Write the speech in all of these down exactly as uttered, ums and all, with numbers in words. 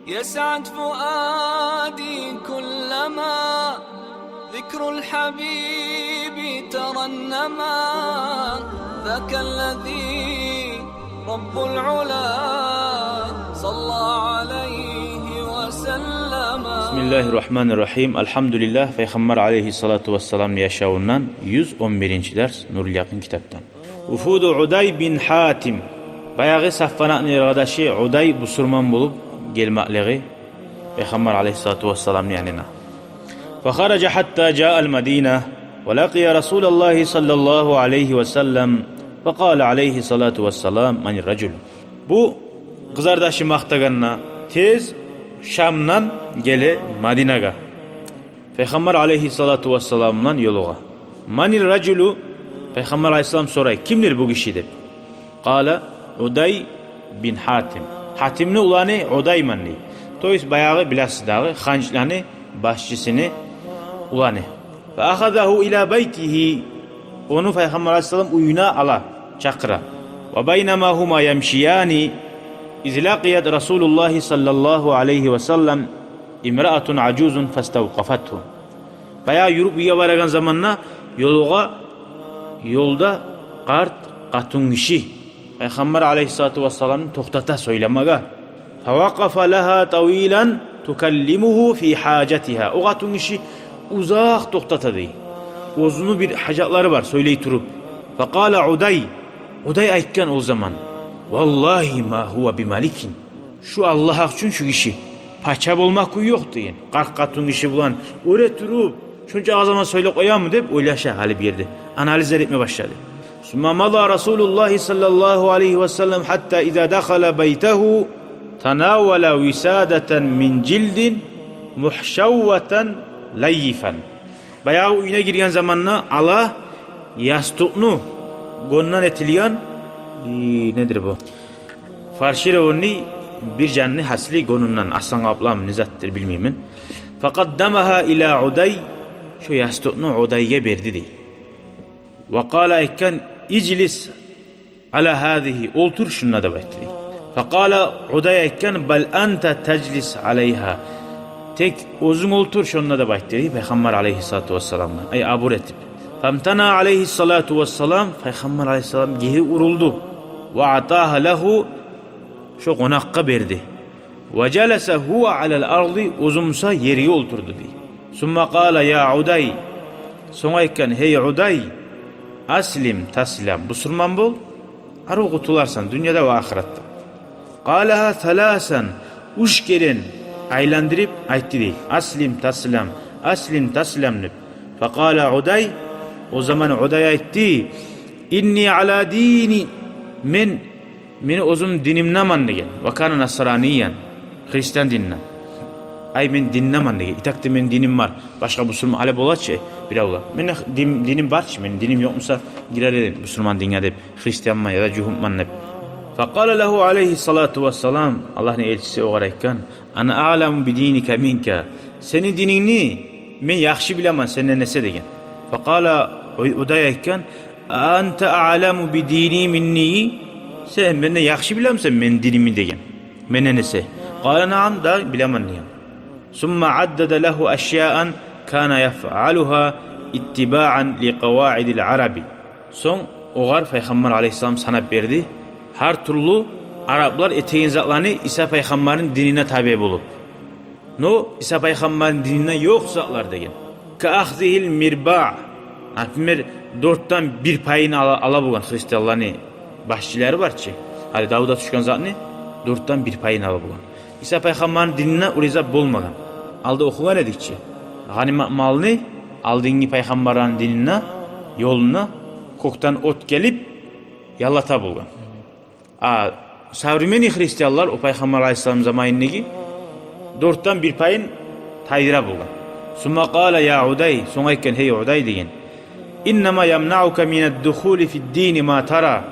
يسعد فؤادي كلما ذكر الحبيب ترنما. ذاك الذي رب العلا صلى عليه وسلم. بسم الله الرحمن الرحيم. الحمد لله. Пайхаммар алейгьиссалату вассаламны яшавундан юз он биринчи дарс, Нурул Якъин китапдан. Вуфуду Удай бин Гьатим. Баягъы Сафван акъны яргъадашы Удай бусурман болуп гелмеклиги Пайхаммар алейгьиссалату вассаламны янына. Фахаража гьатта жаал Мадина ва лакъия Расулаллагьи саллаллагьу алайгьи ва саллам. Факъала алейгьиссалату вассалам: «Манир ражул?» Бу къызардашы макътагъанда, тез Шамдан геле Мадинагъа. Пайхаммар алейгьиссалату вассалам булан ёлугъа. «Манир ражулу?» Пайхаммар алейгьиссалам сорай: «Кимдир бу гиши?» — деп. Къала: «Удай бин Гьатим». Гьатимни уланы Удайман дей. То есть баягъы, билесиз дагъы, ханчланы башчысыны уланы. Фа ахазагьу ила байтигьи. Ону Пайхаммар алейгьиссалам уьюне ала, чакъыра. Ва байнама гьума ямшияни из лакъият Расулаллагьи саллаллагьу алайгьи ва саллам имраатун ажузун фаставкъафатгьу. Баягъы юрюп уьйге барагъан заманда ёлугъа, ёлда къарт къатынгиши Пайхаммар алейгьиссалату вассаламны токътата сёйлемеге. Фавакъафа лагьа тавилан тукаллимугьу фи гьажатигьа. О къатынгиши узакъ токътата дей. Оьзюню бир гьажатлары бар, сёйлей туруп. Факъала Удай. Удай айтгъан о заман: «Валлагьи ма гьува бималикин». «Шу Аллагь гьакъ учун, шу гиши пача болмакъ кюй ёкъ», — деген. Къарт къатынгиши булан оьре туруп, шунча заман сёйлеп къоямы деп ойлаша гьали бир ерде. Анализлер этме башлады. Сумма мада Расулуллагьи саллаллагьу алайгьи ва саллам гьатта иза дахала байтагьу танавала висадатан мин жилдин мугьшавватан лаййифан. Баягъы уьюне гирген заманда ала ястукъну гёнден этилген, и, недир бу? Фаршированный бир жанны гьасли гёнден, аслан къаплам, не затдыр, билмеймен. Факъаддамагьа ила Удай, шо ястукъну Удайгъа берди дей. Ва къала, айтгъан: «Ижлис ала гьазигьи, олтур шунда», — деп айтды дей. Факъала, Удай айтгъан: «Бал анта тажлис алайгьа. Тек оьзюнг олтур шонда», — деп айтды дей Пайхаммар алейгьиссалату вассаламгъа. Ай, абур этип. Фамтана алейгьиссалату вассалам, Пайхаммар алейгьиссалам гери урулду. Ва атагьа лагьу, шо къонакъгъа берди. Ва жаласа гьува алал арди, оьзю буса ерге олтурду дей. Сумма къала: «Я Удай». Сонг айтгъан: «Гьей Удай, аслим таслам, бусурман бол, арив къутуларсан дюньяда ва ахыратда». Къалагьа саласан, уьч керен айландырып айтды дей: «Аслим таслам, аслим таслам», — деп. Факъала Удай, о заман Удай айтды: «Инни ала дини, мен, мен оьзюм динимдемен», — деген. Ва кана насраниян, христиан дининде. «Ай, мен диндеман», — деген. «Итак да мен диним бар. Башгъа бусурман гьали бола чы биревлер. Мен дин, диним бар чы, мен диним ёкъ буса, гирер эдим бусурман динге», — деп, «христианман яда жугьутман», — деп. Факъала лагьу алейгьиссалату вассалам, Аллагьны элчиси огъар айтгъан: «Ана аъламу би диника минка. Сени динингни мен яхшы билемен сенден эсе», — деген. Факъала, Удай айтгъан: «Анта аъламу би дини минни? Сен менден яхшы билемисен мени динимни?» — деген. «Менден эсе». Къала: «Наам, да, билемен», — деген. Сумма аддада лагьу ашяан кана яфъалугьа иттибаан ли къаваидил араби. Сонг огъар Пайхаммар алейгьиссалам санап берди гьар тюрлю араблар этеген затланы Иса пайхаммарны динине табиъ болуп. Но Иса пайхаммарны дининде ёкъ затлар деген. Ка ахзигьил мирбаъ. Например, дёртден бир пайын ала, ала болгъан христианланы башчылары бар чы. Гьали давда тюшген затны дёртден бир пайын ала болгъан. Иса пайхаммарны дининде олай зат болмагъан. Алда охугъан эдик чи. Гъанимат малны алдынгъы пайхаммарланы дининде, ёлунда кёкден от гелип яллата болгъан. А современный христианлар о Пайхаммар алейгьиссалам заманындагъы дёртден бир пайын тайдыра болгъан. Сумма къала: «Я Удай», сонг айтгъан: «Гьей Удай, — деген, — иннама ямнаука минад духули фид дини ма тара.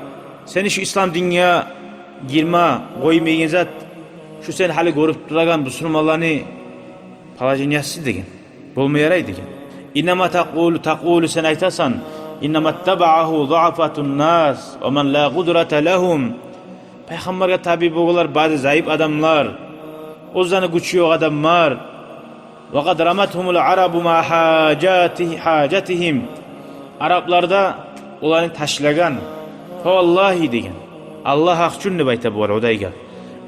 Сени шу ислам динге гирме къоймайгъан зат, шу сен гьали гёрюп турагъан бусурманланы положениясы, — деген. — Болма ярай», — деген. «Иннама такъулу, такъулу, сен айтасан: иннама иттабаагьу дуафаун нас ва ман ла къудрата лагьум. Пайхаммаргъа табиъ болгъанлар бары зайып адамлар, Оьзлени гючю ёкъ адамлар. Ва къад раматгьумул арабу ма гьажати-, гьажатигьим. Араплар да оланы ташлагъан. Фаваллагьи деген. Аллагь гьакъ учун деп айта бугъар Удайгъа.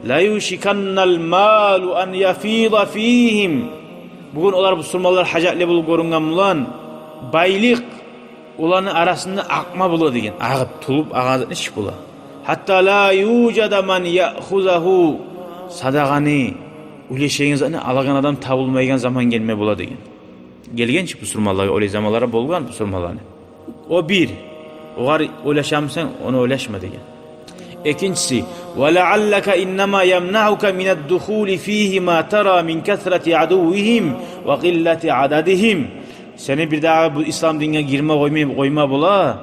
Ла юшиканнал малу ан яфида фигьим. Бугюн олар, бусурманлар, гьажатлы болуп гёрюнген булан, байлыкъ оланы арасында акъма бола деген. Агъып, тулуп агъагъан затны ичип бола. Гьатта ла южада ман яъхузагьу. Садагъаны, уьлешеген затны алагъан адам табулмайгъан заман гелме бола деген. Гелген чи бусурманлагъа, олай заманлары болгъан бусурманланы. О бир. Огъар ойлашамысан, ону ойлашма деген. Экинчиси, ва лааллака иннама ямнаъука минад духули фигьи ма тара мин касрати адуввигьим ва къиллати ададигьим. Сени бир дагъы бу ислам динге гирме къоймай, къойма бола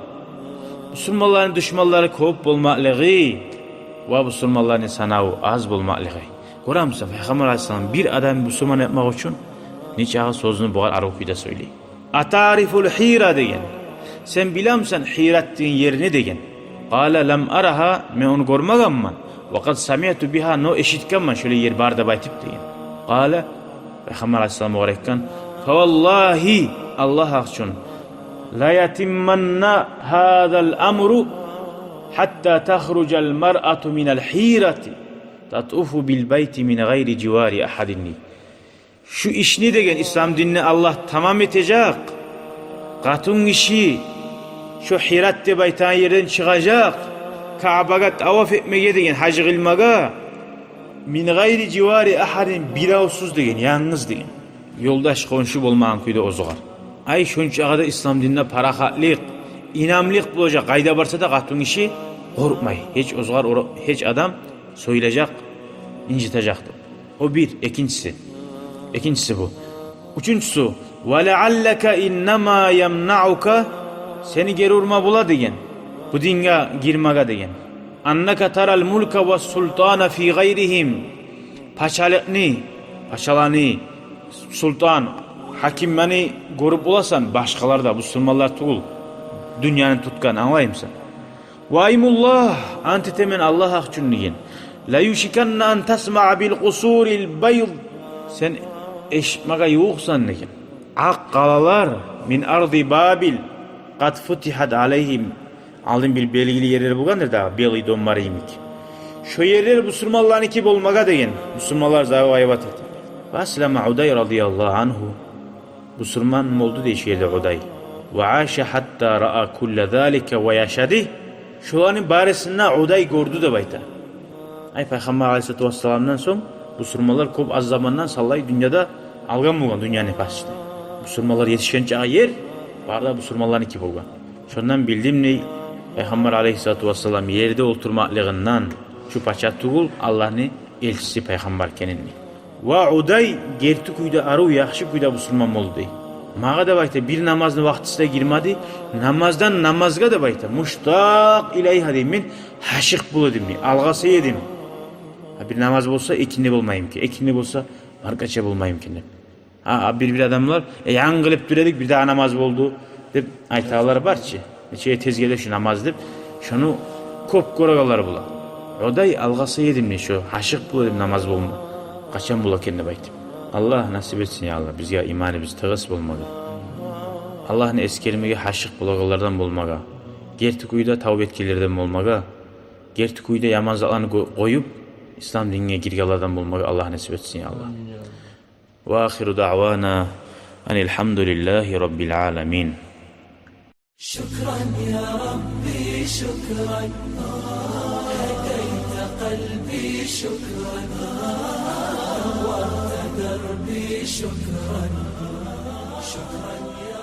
бусурманланы душманлары кёп болмакълыгъы ва бусурманланы санаву аз болмакълыгъы. Гёремисен, Пайхаммар алайгьиссалам бир адамны бусурман этмек учун нечакъы сёзню бугъар арив кюйде сёйлей. Атарифул Гьира деген. Сен билемисен Гьират деген ерни деген. Къала лам арагьа, мен ону гёрмегенмен. Ва къад самиъту бигьа, но эшитгенмен шолай ер бар деп айтып деген. Къала, Пайхаммар алайгьиссалам огъар айтгъан: фаваллагьи, Аллагь гьакъ учун, ла ятимманна гьазал амру гьатта тахружал маръату минал гьирати татуфу бил байти мин гъайри живари агьадин. Шу ишни деген, ислам динни Аллагь тамам этежек. Къатынгиши шо Гьират деп айтагъан ерден чыгъажакъ Каъбагъа таваф этмеге деген, гьаж къылмагъа. Мин гъайри живари агьадин, биревсюз деген, янгыз деген. Ёлдаш, хоншу болмагъан кюйде оьзюгер. Ай, шончакъы да ислам динде парахатлыкъ, инамлыкъ болажакъ, къайда барса да къатынгиши къоркъмай. Гьеч оьзюгер ура-, гьеч адам сёйлежек, инжитежек деп. О бир, экинчиси. Экинчиси бу. Уьчюнчюсю, ва лааллака иннама ямнаъука, сени гери урма бола деген, бу динге гирмеге деген. Аннака тарал мулка вас султана фи гъайригьим. Пачалыкъны, пачаланы, султан, гьакимлени гёрюп боласан башгъаларда, бусурманлар тюгюл, дюньяны тутгъан, англаймысан? Ва аймуллагь, ант этемен Аллагь гьакъ учун деген. Ла юшиканна ан тасмаъа бил къусурил байд. Сен эшитмеге ювукъсан деген. Акъ къалалар, мин арди Бабил, къад футигьат алайгьим. Алдын бир белгили ерлер болгъандыр дагъы, Белый дом бар йимик. Шо ерлер бусурманланыки болмагъа деген. Бусурманлар завоевать этип. Ва аслама Удай радияллагьу ангьу. Бусурман болду дей шо ерде Удай. Ва аша гьатта раа кулла залика ва яшгьаду. Шоланы барысын да Удай гёрдю деп айта. Ай, Пайхаммар алайгьиссалату вассаламдан сонг бусурманлар кёп аз замандан савлай дюньяда алгъан болгъан дюньяны почти. Бусурманлар етишген чакъы ер бары да бусурманланыки болгъан. Шондан билдим дей Пайхаммар алайгьиссалату вассалам ерде олтурмакълыгъындан, шу пача тюгюл, Аллагьны элчиси, пайхаммар экенин дей. Ва Удай герти кюйде, арив, яхшы кюйде бусурман болду дей. Магъа деп айта, бир намазны вакътиси де гирмеди. Намаздан намазгъа деп айта, муштакъ илайгьа дей, мен гьашыкъ бола эдим дей, алгъасай эдим. Гьа, бир намаз болса, экинни болмаймы экен, экинни болса, маркача болмаймы экен деп. Гьа, гьа, бир-бир адамлар, э, янгылып тура эдик, бир дагъы намаз болду деп айтагъанлар бар чы. Нече тезге де шу намаз деп, шону кёп гёрегенлер бола. Удай алгъасай эдим дей, шо гьашыкъ бола эдим намаз болма. Къачан бола экен деп айтып. Аллагь насип этсин, я Аллагь, бизге иманыбыз тыгъыс болмагъа. Аллагьны эсгермеге гьашыкъ болагъанлардан болмагъа. Герти кюйде тавба этгенлерден болмагъа. Герти кюйде яман затланы къо-, къоюп, ислам динге гиргенлерден болмагъа Аллагь насип этсин, я Аллагь. Амин, я Аллагь. وآخر دعوانا أن الحمد لله رب العالمين. شكرا يا ربي، شكرا. هديت قلبي، شكرا. نورت دربي، شكرا. شكرا يا